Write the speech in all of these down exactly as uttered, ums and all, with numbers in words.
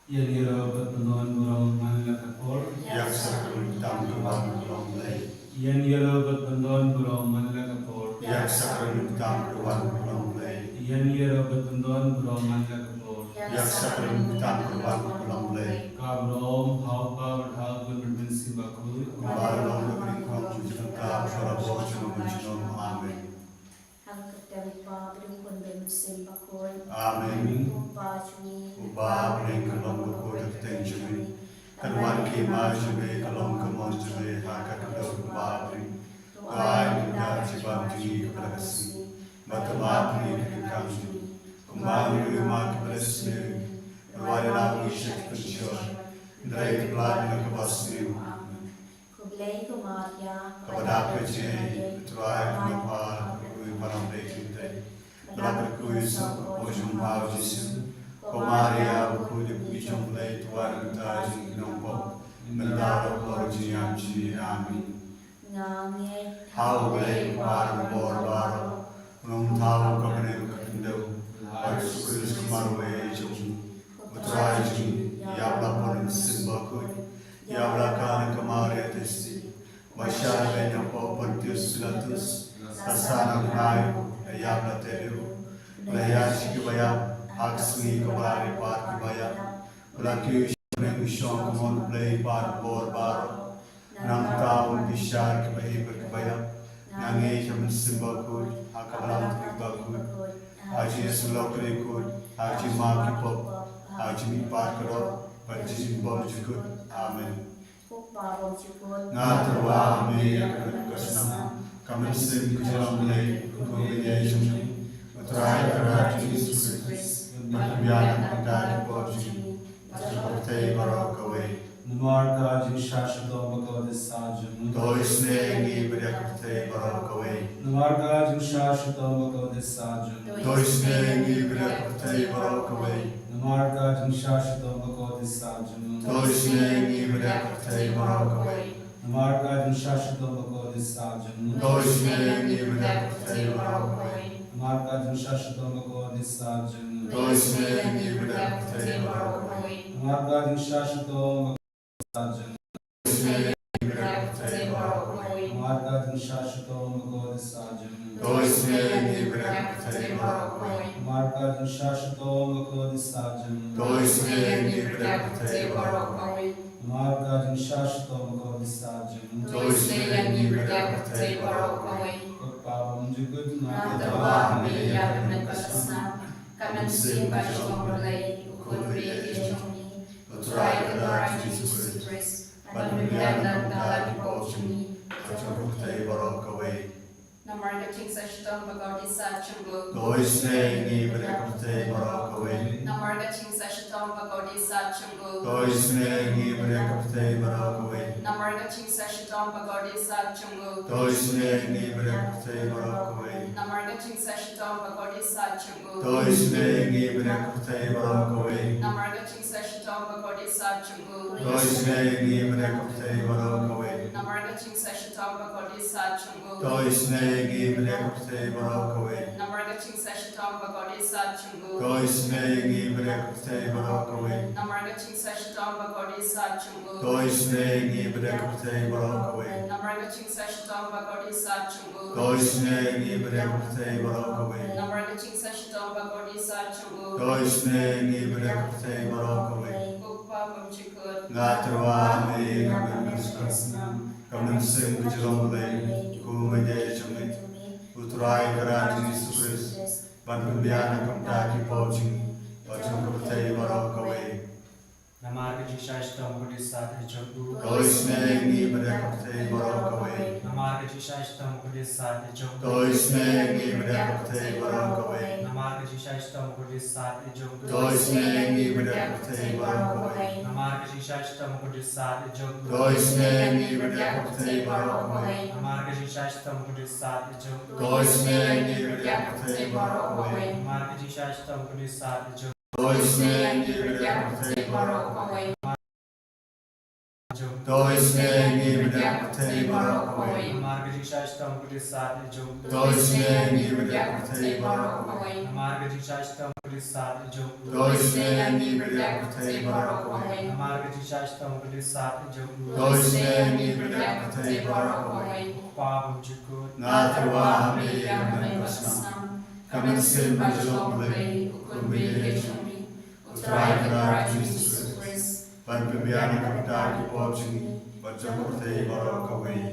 Ïa ngi ruh bad ban don burom man la ka por. Ïa ka sakrament tam ka wan ka long Blei. Ïa ngi ruh bad ban don burom man la ka por. Ïa ka sakrament tam ka wan ka long Blei. Ïa ngi ruh bad ban don burom man la ka por. Ïa ka sakrament tam ka wan ka long Blei. Ka burom ha u Kpa bad ha u Khun bad ha u Mynsiem Bakhuid. Kumba la long ha ka por, mynta bad barabor, junom junom. Amen. Ha ka kyrteng u Kpa bad u Khun bad u Mynsiem Bakhuid. Amen. U Kpa jong ngi. U Kpa, ba ha bneng, ka long bakhuid ka kyrteng jong me. Kan wan ka hima jong me, ka long ka mon jong me ha ka khyndew kumba ha bneng. To ai mynta ka jingpang jong ngi kaba ha ka sngi. Bad to map ïa ngi ki jingkam jong ngi, kumba ngi ruh ngi map ïa kiba ïasngew ïa ngi. Wat ïalam ngi sha ki pynshoi, hynrei to pynlait ïa ngi na ka basniew. Amen. Khublei ko Maria, kaba dap ka jingaiei, U Trai u don bad pha, pha dei kawei na ki khynnah. Bad la kyrkhu ïa u Ïsuk u hapoh jong u Jisu. Ko Maria bakhuid, ïa phi jong U Blei, to wad na ka bynta jong ngi ki nongpop, mynta bad ha ka por jingïap jong ngi. Amen. Nga ngeit ha U Blei U Kpa Uba bor baroh, U Nongthaw ka bneng ka khyndew, bad U Jisu Khrist ka marwei jong ngi, U Trai jong ngi, ïa uba la pun ha u Mynsiem Bakhuid, ïa uba la kha na ka Maria Theisotti, ba la shah beiñ hapoh Pontius Pilatus, la sah, la kynthai, la ïap, la teh, la ïaid sha kiba ïap, ha ka sngi kaba ar ïa ki barit kiba ïap, ba la kiew sha bneng, u shong ha ka mon U Blei U Kpa Uba bor baroh. Nangta un bishar ïa kiba im bad kiba ïap. Nga ngeit ha U Mynsiem Bakhuid, ha ka Balang Katholik bakhuid, ha ka jingïasyllok bakhuid, ha ka jingmap ki pop, ha ka jingmihpat ka doh, bad ha ka jingbymjukut. Amen. Ko Kpa bymjukut. Nga tyrwa ha me ïa ka dohnud ka snam, ka mynsiem ka jong U Blei, U Khun baieit jong ngi, U Trai Kynrad jong ngi U Jisu Khrist, ban pynbiang na ka bynta ki pop jong ngi, bad jong ka pyrthei baroh kawei. Namar ka jingshah shitom bakordit sah jong U. To isynei ïa ngi bad ïa ka pyrthei baroh kawei. Namar ka jingshah shitom bakordit sah jong U. To isynei ïa ngi bad ïa ka pyrthei baroh kawei. Namar ka jingshah shitom bakordit sah jong U. To isynei ïa ngi bad ïa ka pyrthei baroh kawei. Namar ka jingshah shitom bakordit sah jong U. To isynei ïa ngi bad ïa ka pyrthei baroh kawei. Namar ka jingshah shitom bakordit sah jong U. To isynei ïa ngi bad ïa ka pyrthei baroh kawei. Namar ka jingshah shitom bakordit sah jong U. To isynei ïa ngi bad ïa ka pyrthei baroh kawei. Namar ka jingshah shitom bakordit sah jong U. To isynei ïa ngi bad ïa ka pyrthei baroh kawei. Namar ka jingshah shitom bakordit sah jong U. To isynei ïa ngi bad ïa ka pyrthei baroh kawei. Namar ka jingshah shitom bakordit sah jong U. To isynei ïa ngi bad ïa ka pyrthei baroh kawei. Ko Kpa bymjukut, nga tyrwa ha me ïa ka dohnud ka snam, ka mynsiem ka jong U Blei, U Khun baieit jong ngi, U Trai Kynrad jong ngi U Jisu Khrist, ban pynbiang na ka bynta ki pop jong ngi, bad jong ka pyrthei baroh kawei. Namar ka jingshah shitom bakordit sah jong U. To isynei ïa ngi bad ïa ka pyrthei baroh kawei. Namar ka jingshah shitom bakordit sah jong U. To isynei ïa ngi bad ïa ka pyrthei baroh kawei. Namar ka jingshah shitom bakordit sah jong U. To isynei ïa ngi bad ïa ka pyrthei baroh kawei. Namar ka jingshah shitom bakordit sah jong U. To isynei ïa ngi bad ïa ka pyrthei baroh kawei. Namar ka jingshah shitom bakordit sah jong U. To isynei ïa ngi bad ïa ka pyrthei baroh kawei. Namar ka jingshah shitom bakordit sah jong U. To isynei ïa ngi bad ïa ka pyrthei baroh kawei. Namar ka jingshah shitom bakordit sah jong U. To isynei ïa ngi bad ïa ka pyrthei baroh kawei. Namar ka jingshah shitom bakordit sah jong U. To isynei ïa ngi bad ïa ka pyrthei baroh kawei. Namar ka jingshah shitom bakordit sah jong U. To isynei ïa ngi bad ïa ka pyrthei baroh kawei. Namar ka jingshah shitom bakordit sah jong U. To isynei ïa ngi bad ïa ka pyrthei baroh kawei. Ko Kpa bymjukut. Nga tyrwa ha me ïa ka dohnud ka snam, ka mynsiem ka jong U Blei, U Khun baieit jong ngi, U Trai Kynrad jong ngi U Jisu Khrist, ban pynbiang na ka bynta ki pop jong ngi, bad jong ka pyrthei baroh kawei. Namar ka jingshah shitom bakordit sah jong U. To isynei ïa ngi bad ïa ka pyrthei baroh kawei. Namar ka jingshah shitom bakordit sah jong U. To isynei ïa ngi bad ïa ka pyrthei baroh kawei. Namar ka jingshah shitom bakordit sah jong U. To isynei ïa ngi bad ïa ka pyrthei baroh kawei. Namar ka jingshah shitom bakordit sah jong U. To isynei ïa ngi bad ïa ka pyrthei baroh kawei. Namar ka jingshah shitom bakordit sah jong U. To isynei ïa ngi bad ïa ka pyrthei baroh kawei. Namar ka jingshah shitom bakordit sah jong U. To isynei ïa ngi bad ïa ka pyrthei baroh kawei. To isynei ïa ngi bad ïa ka pyrthei baroh kawei. Namar ka jingshah Shitom ka dei sat ïa jong u. To isynei ïa ngi bad ïa ka pyrthei baroh kawei. Namar ka jingshah shitom ka dei sat ïa jong u. To isynei ïa ngi bad ïa ka pyrthei baroh kawei. Namar ka jingshah shitom ka dei sat ïa jong u. To isynei ïa ngi bad ïa ka pyrthei baroh kawei. Ko Kpa bymjukut. Nga tyrwa ha me ïa ka bynta ka snam. Ka mynsiem ka jong U Blei, U Khun Baieit jong ngi, U Trai Kynrad Jisu Khrist, ban pynbiang ïa ka bynta ki pop jong ngi bad jong ka pyrthei baroh kawei.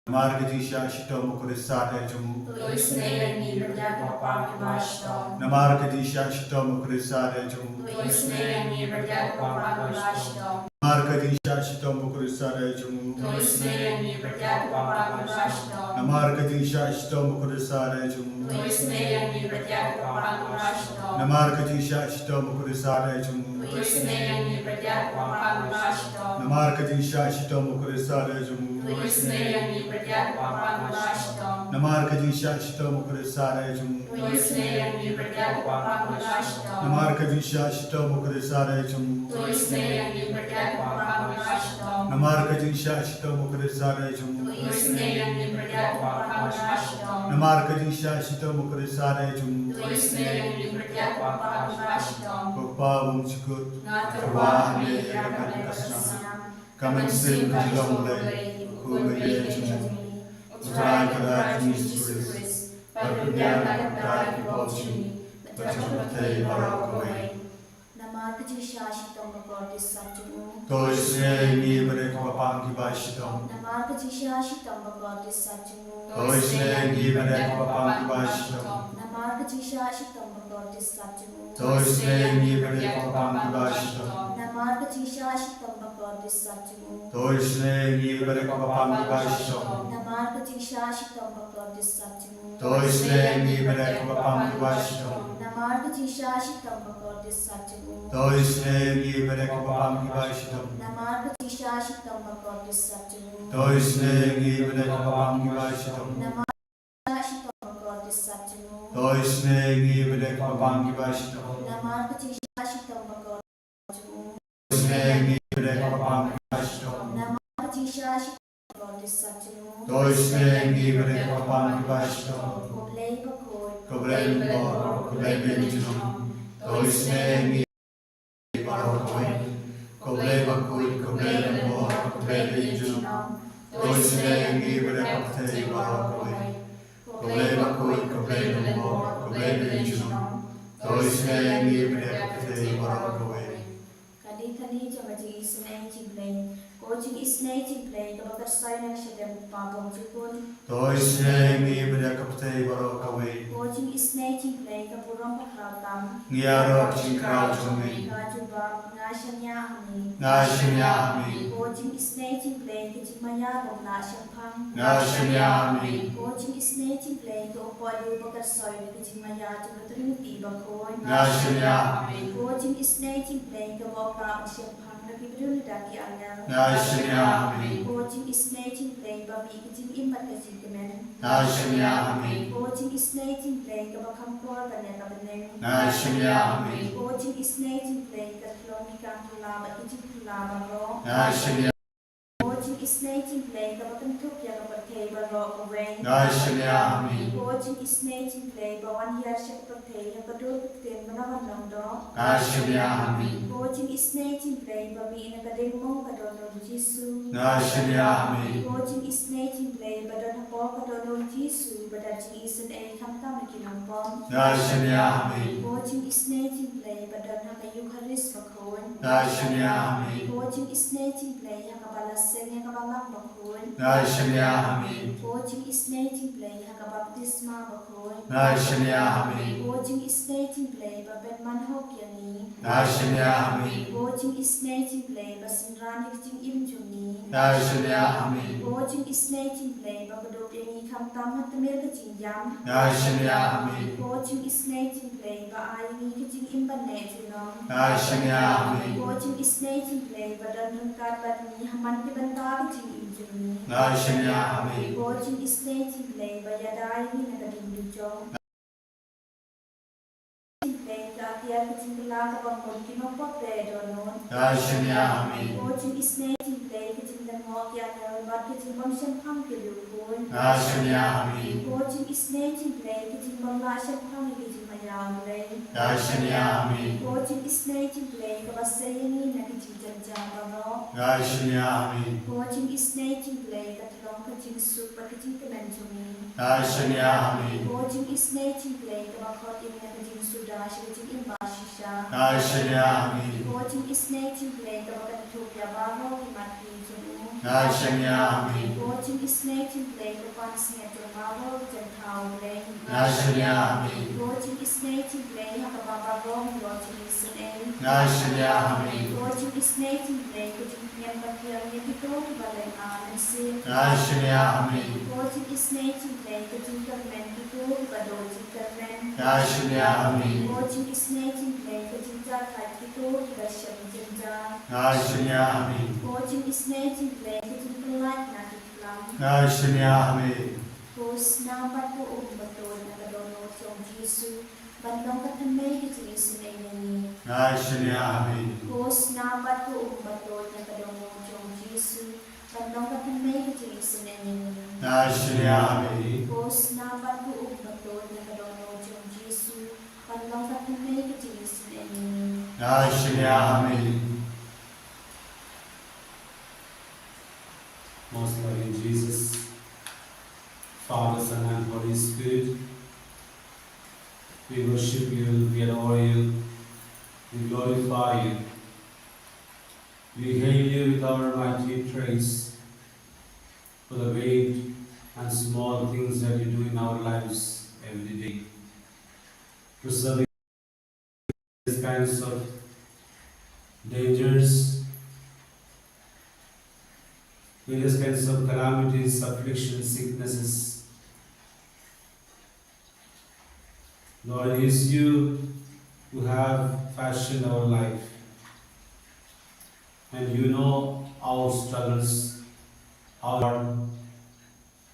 Namar ka jingshah shitom ka dei sat ïa jong u. To isynei ïa ngi bad ïa ka pop kiba shitom. Namar ka jingshah shitom ka dei sat ïa jong u. To isynei ïa ngi bad ïa ka pop kiba shitom. Namar ka jingshah shitom ka dei sat ïa jong u. To isynei ïa ngi bad ïa ka pop kiba shitom. Namar ka jingshah shitom ka dei sat ïa jong u. To isynei ïa ngi bad ïa ka pop kiba shitom. Namar ka jingshah shitom ka dei sat ïa jong u. To isynei ïa ngi bad ïa ka pop kiba shitom. Namar ka jingshah shitom ka dei sat ïa jong u. To isynei ïa ngi bad ïa ka pop kiba shitom. Namar ka jingshah shitom ka dei sat ïa jong u. To isynei ïa ngi bad ïa ka pop kiba shitom. Namar ka jingshah shitom ka dei sat ïa jong u. To isynei ïa ngi bad ïa ka pop kiba shitom. Namar ka jingshah shitom ka dei sat ïa jong u. To isynei ïa ngi bad ïa ka pop kiba shitom. Namar ka jingshah shitom ka dei sat ïa jong u. To isynei ïa ngi bad ïa ka pop kiba shitom. Ko Kpa bymjukut. Nga tyrwa ha me ïa ka bynta ka snam. Ka mynsiem ka jong U Blei, U Khun Baieit jong ngi, U Trai Kynrad Jisu Khrist, ban pynbiang ïa ka bynta ki pop jong ngi bad jong ka pyrthei baroh kawei. Namar ka jingshah shitom bakordit sat jong u. To isynei ïa ngi bad ïa kiba pang kiba shitom. Namar ka jingshah shitom bakordit sat jong u. To isynei ïa ngi bad ïa kiba pang kiba shitom. Namar ka jingshah shitom bakordit sat jong u. To isynei ïa ngi bad ïa kiba pang kiba shitom. Namar ka jingshah shitom bakordit sat jong u. To isynei ïa ngi bad ïa kiba pang kiba shitom. Namar ka jingshah shitom bakordit sat jong u. To isynei ïa ngi bad ïa kiba pang kiba shitom. Namar ka jingshah shitom bakordit sat jong u. To isynei ïa ngi bad ïa kiba pang kiba shitom. Namar ka jingshah shitom bakordit sat jong u. To isynei ïa ngi bad ïa kiba pang kiba shitom. Namar ka jingshah shitom bakordit sat jong u. To isynei ïa ngi bad ïa kiba pang kiba shitom. Namar ka jingshah shitom bakordit sat jong u. To isynei ïa ngi bad ïa kiba pang kiba shitom. Namar ka jingshah shitom bakordit sat jong u. To isynei ïa ngi bad ïa kiba pang kiba shitom. Ko Blei bakhuid. Ko Blei lyngkor, ko Blei ba ïeit junom. To isynei ïa ngi baroh kawei. Ko Blei bakhuid, ko Blei lyngkor, ko Blei ba ïeit junom. To isynei ïa ngi bad ïa ka pyrthei baroh kawei. Ko Blei bakhuid, ko Blei lyngkor, ko Blei ba ïeit junom. To isynei ïa ngi bad ïa ka pyrthei baroh kawei. Ka dei kali jong ka jingisynei jong U Blei. Ko jingisynei jong U Blei kaba kyrsoi na ka shadem U Kpa bymjukut. To isynei ïa ngi bad ïa ka pyrthei baroh kawei. Ko jingisynei jong U Blei ka burom bakhraw tam. Ngi ïaroh ka jingkhraw jong me. Nga jubab, nga shaniah ha me. Nga shaniah ha me. Ko jingisynei jong U Blei ka jingmaïa bym lah shemphang. Nga shaniah ha me. Ko jingisynei jong U Blei ka umpohliew ba kyrsoi na ka jingmaïa jong ka Trinity bakhuid. Nga shaniah ha me. Ko jingisynei jong U Blei kaba ym lah ban shemphang na ki briew ne da ki angel. Nga shaniah ha me. Ko jingisynei jong U Blei ba mih ka jingim bad ka jingkmen. Nga shaniah ha me. Ko jingisynei jong U Blei kaba kham kor ban ïa ka bneng. Nga shaniah ha me. Ko jingisynei jong U Blei ka khlong ki kam phylla bad ki jingphylla baroh. Nga shaniah. Ko jingisynei jong U Blei kaba kynthup ïa ka pyrthei baroh kawei. Nga shaniah ha me. Ko jingisynei jong U Blei ba wan hiar sha ka pyrthei ha ka dur ka ktien ba la wan long doh. Nga shaniah ha me. Ko jingisynei jong U Blei ba mih na ka diengmong ka dohnud U Jisu. Nga shaniah ha me. Ko jingisynei jong U Blei ba don hapoh ka dohnud U Jisu ba da jingisynei khamtam ïa ki nongpop. Nga shaniah ha me. Ko jingisynei jong U Blei ba don ha ka Eukharist bakhuid. Nga shaniah ha me. Ko jingisynei jong U Blei ha kaba la seng ïa ka Balang bakhuid. Nga shaniah ha me. Ko jingisynei jong U Blei ha ka baptisma bakhuid. Nga shaniah ha me. Ko jingisynei jong U Blei ba pynman hok ïa ngi. Nga shaniah ha me. Ko jingisynei jong U Blei ba synran ïa ka jingim jong ngi. Nga shaniah ha me. Ko jingisynei jong U Blei ba kdup ïa ngi khamtam ha tmier ka jingïam. Nga shaniah ha me. Ko jingisynei jong U Blei ba ai ïa ngi ka jingim ban neh junom. Nga shaniah ha me. Ko jingisynei jong U Blei ba don ryngkat bad ngi ha man ki bynta ka jingim jong ngi. Nga shaniah ha me. Ko jingisynei jong U Blei ba ïada ïa ngi na ka ding dujok. Jong U Blei ka atiar ka jingkylla kaba mut ki nongpop ba dohnud. Nga shaniah ha me. Ko jingisynei jong U Blei ka jinglyngngoh ki angel bad ka jingbym shemphang ki riewkhuid. Nga shaniah ha me. Ko jingisynei jong U Blei, ka jingbym lah shemphang ïa ki jingmaïa U Blei. Nga shaniah ha me. Ko jingisynei jong U Blei, kaba sei ïa ngi na ki jingjynjar baroh. Nga shaniah ha me. Ko jingisynei jong U Blei, ka tyllong ka jingsuk bad ka jingkmen jong ngi. Nga shaniah ha me. Ko jingisynei jong U Blei, kaba khot ïa ngi na ka jingsuda sha ka jingim ba shisha. Nga shaniah ha me. Ko jingisynei jong U Blei, kaba kynthup ïa baroh ki mat ki jong u. Nga shaniah ha me. Ko jingisynei jong U Blei, ka pansngiat jong baroh ki jingthaw U Blei. Nga shaniah ha me. Ko jingisynei jong U Blei, ha kaba baroh ngi ïoh jingisynei. Nga shaniah ha me. Ko jingisynei jong U Blei, ka jingkmen bad pdiang ïa kito kiba leh arngut. Nga shaniah ha me. Ko jingisynei jong U Blei, ka jingkyrmen kito kiba duh jingkyrmen. Nga shaniah ha me. Ko jingisynei jong U Blei, ka jingjahthait kito kiba shem jynjar. Nga shaniah ha me. Ko jingisynei jong U Blei, ka jingpynlait na ki klam. Nga shaniah ha me. Ko snam bad ko um ba tuid na ka dohnud jong U Jisu, ban long ka thymmei ka jingisynei ïa ngi. Nga shaniah ha me. Ko snam bad ko um ba tuid na ka dohnud jong U Jisu, ban long ka thymmei ka jingisynei ïa ngi. Nga shaniah ha me. Ko snam bad ko um ba tuid na ka dohnud jong U Jisu, ban long ka thymmei ka jingisynei ïa ngi. Nga shaniah ha me. Most loving Jesus, Father, Son, and Holy Spirit, we worship you, we adore you, we glorify you, we hail you with our mighty praise for the great and small things that you do in our lives every day. Preserving these kinds of dangers, various kinds of calamities, afflictions, sicknesses. Lord, it is you who have fashioned our life, and you know our struggles, our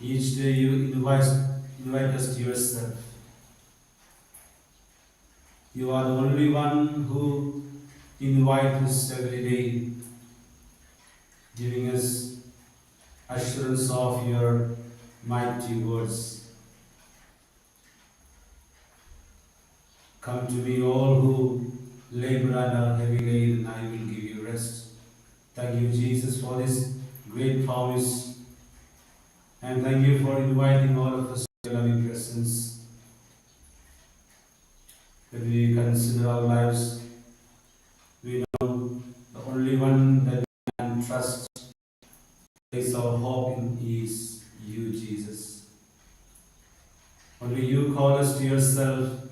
each day you invite, invite us to yourself. You are the only one who invites us every day, giving us assurance of your mighty words. Come to me, all who labor and are heavy laden, I will give you rest. Thank you, Jesus, for this great promise. And thank you for inviting all of us to your loving presence. When we consider our lives, we know the only one that we can trust, place our hope in is you, Jesus. Only you call us to yourself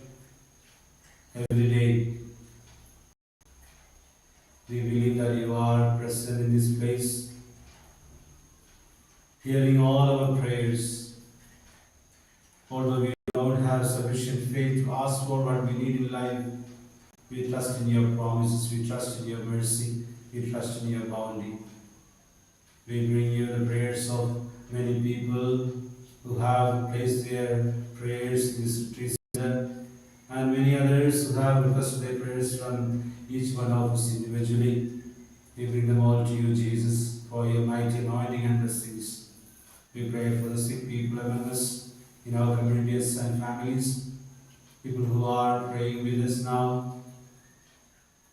every day. We believe that you are present in this place, hearing all our prayers. Although we don't have sufficient faith to ask for what we need in life, we trust in your promises, we trust in your mercy, we trust in your bounty. We bring you the prayers of many people who have placed their prayers in this retreat center, and many others who have requested their prayers from each one of us individually. We bring them all to you, Jesus, for your mighty anointing and blessings. We pray for the sick people among us, in our communities and families, people who are praying with us now,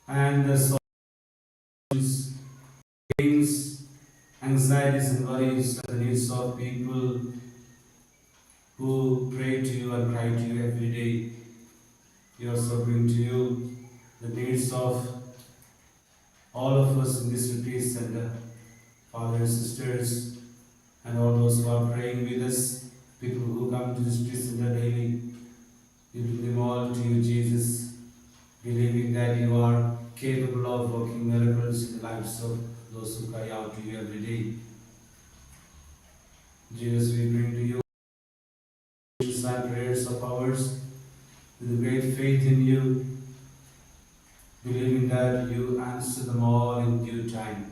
and the souls, pains, anxieties, and worries, and the needs of people who pray to you and cry to you every day. We also bring to you the needs of all of us in this retreat center, fathers, sisters, and all those who are praying with us, people who come to this retreat center daily. We bring them all to you, Jesus, believing that you are capable of working miracles in the lives of those who cry out to you every day. Jesus, we bring to you and prayers of ours with great faith in you, believing that you answer them all in due time.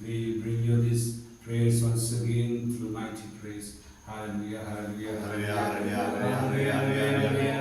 We bring you these prayers once again through mighty praise. Hallelujah, hallelujah, hallelujah, hallelujah, hallelujah.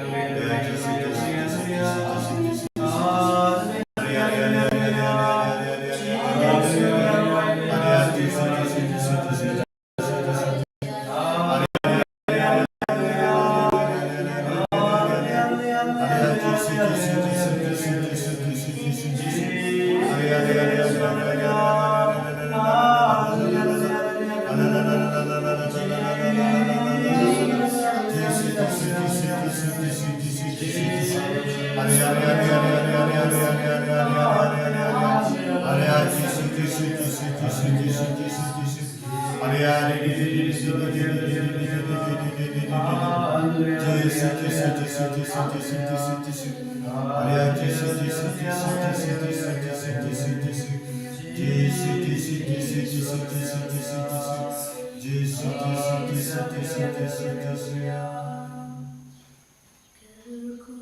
Kyrkhu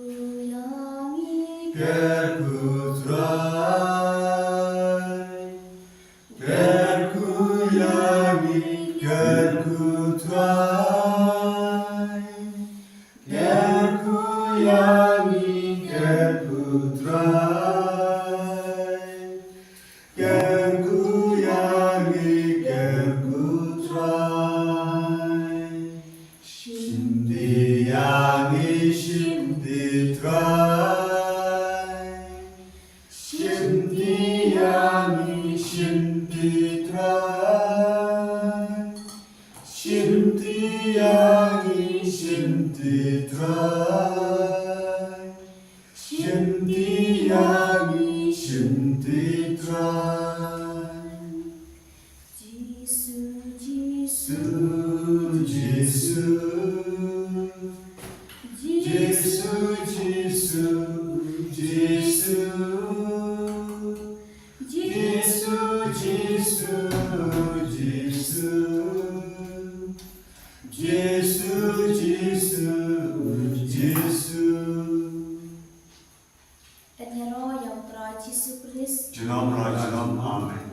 ïa ngi, kyrkhu Trai. Kyrkhu ïa ngi, kyrkhu Trai. Kyrkhu ïa ngi, kyrkhu Trai. Kyrkhu ïa ngi, kyrkhu Trai. Shim ti ïa ngi, shim ti Trai. Shim ti ïa ngi, shim ti Trai. Shim ti ïa ngi, shim ti Trai. Shim ti ïa ngi, shim ti Trai. Jisu, Jisu, Jisu. Jisu, Jisu, Jisu. Jisu, Jisu, Jisu. Jisu, Jisu, Jisu. Kan ïaroh ïa u Trai Jisu Khrist. Junom, Trai, junom. Amen.